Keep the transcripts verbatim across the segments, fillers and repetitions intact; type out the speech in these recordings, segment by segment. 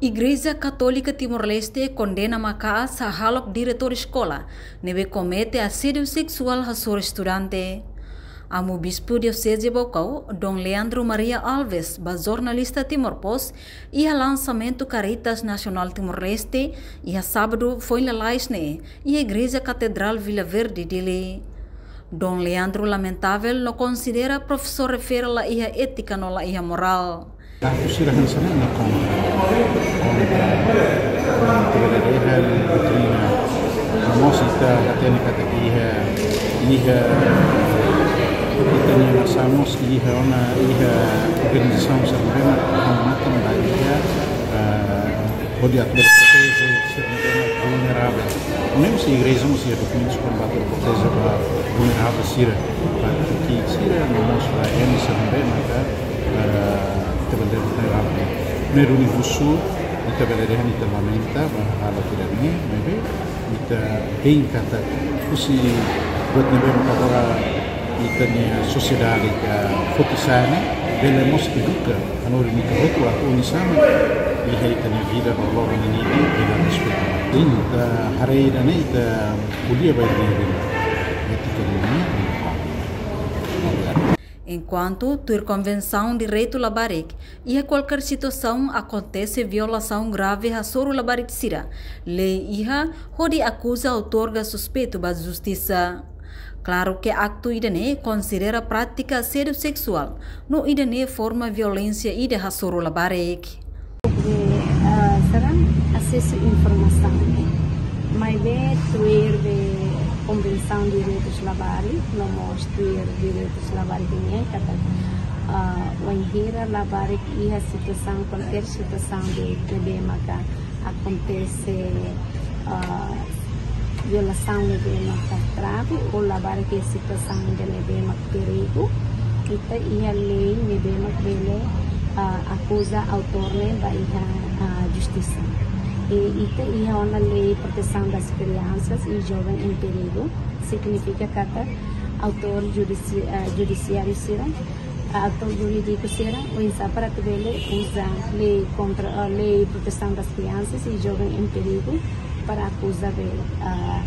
Igreja Katólika Timor-Leste kondena maka'as hahalok diretór eskola ne'ebé komete asédiu seksuál hasoru estudante. Amu Bispu Dioseze Baucau, Dom Leandro Maria Alves, ba jornalista Timor Post iha lansamentu Caritas Nasionál Timor-Leste iha sábadu foin lalais ne'e iha Igreja Katedrál Vila Verde, Dili. Dom Leandro lamentavel no konsidera profesór refere la iha étika no la iha morál. Aktu sira hanesan ne'e ita kontra. Kontra. Kontra. Ita bele dehan doutrina. No mós ita hatene katak iha, iha, ita-nia nasaun mós iha ona, iha organizasaun sira ne'ebé mak halo matan ba iha, eh, hodi atu proteje sira ne'ebé mak vulneravel. Ne'e mós igreja mós iha dokumentus kona-ba atu proteje ba vulneravel sira. Ba ki'ik sira, no mós ba ema sira ne'ebé maka, eh, ita bele dehan vulneravel. Primeiru, nia husu, ita bele dehan ita lamenta ba hahalok ida-ne'e, maibé ita dehan katak husi buat ne'ebé maka agora ita-nia sosiedade ka foti sa'e ne'e, bele mós eduka hanorin ita hotu atu oinsá mak iha ita-nia vida ba loron ninian, vida respeita. Ita haree ida-ne'e, ita ko'alia ba ita-nia vida. Étika ida-ne'e. Enkuantu tuir Konvensaun Direitu Labarik, iha kualkér situasaun akontese violasaun grave hasoru labarik sira, lei iha hodi akuza autór ka suspeitu ba justisa. Klaru ke aktu ida-ne'e konsidera prátika asédiu seksuál, no ida-ne'e forma violénsia ida hasoru labarik. De, ah, sira asesu informasaun. Maibé tuir Konvensaun Direitus Labarik, no mós tuir direitus labarik nian katak, ah, wainhira labarik iha situasaun, kualkér situasaun de, ne'ebé maka akontese, ah, violasaun ne'ebé maka grave, ou labarik iha situasaun ida ne'ebé mak perigu, ita iha lei ne'ebé mak bele, ah, akuza autór ne'e ba iha, ah, justisa. I ita iha ona lei protesaun das kriansas i joven em perigu, signifika katak autór judisi-, ah, judisiáriu sira, autór jurídiku sira, oinsá para atu bele uza lei kontra, ah, lei protesaun das kriansas i joven em perigu para akuza bele, ah,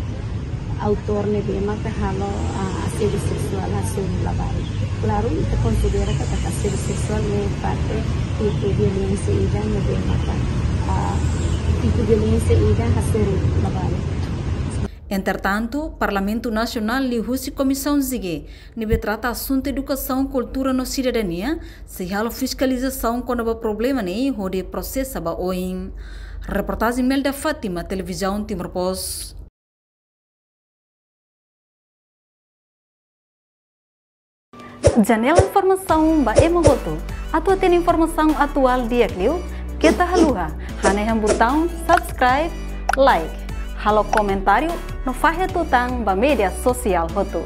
autór ne'ebé maka halo, ah, asédiu seksuál hasoru labarik. Klaru, ita konsidera katak asédiu seksuál ne'e parte tipu violénsia ida ne'ebé maka, ah, tipu violénsia ida hasoru labarik. Entretantu, Parlamentu Nasionál liuhusi Komisaun Zigue ne'ebé trata asuntu edukasaun, kultura no sidadania, sei halo fiskalizasaun kona-ba problema ne'e hodi prosesa ba oin. Reportajen Melda Fátima, Televizaun Timor Post. Janela informasaun ba ema hotu. Atu hatene informasaun atuál di'ak liu, keta haluha hanehan butaun subscribe, like, halo komentáriu no fahe tutan ba média sosiál hotu.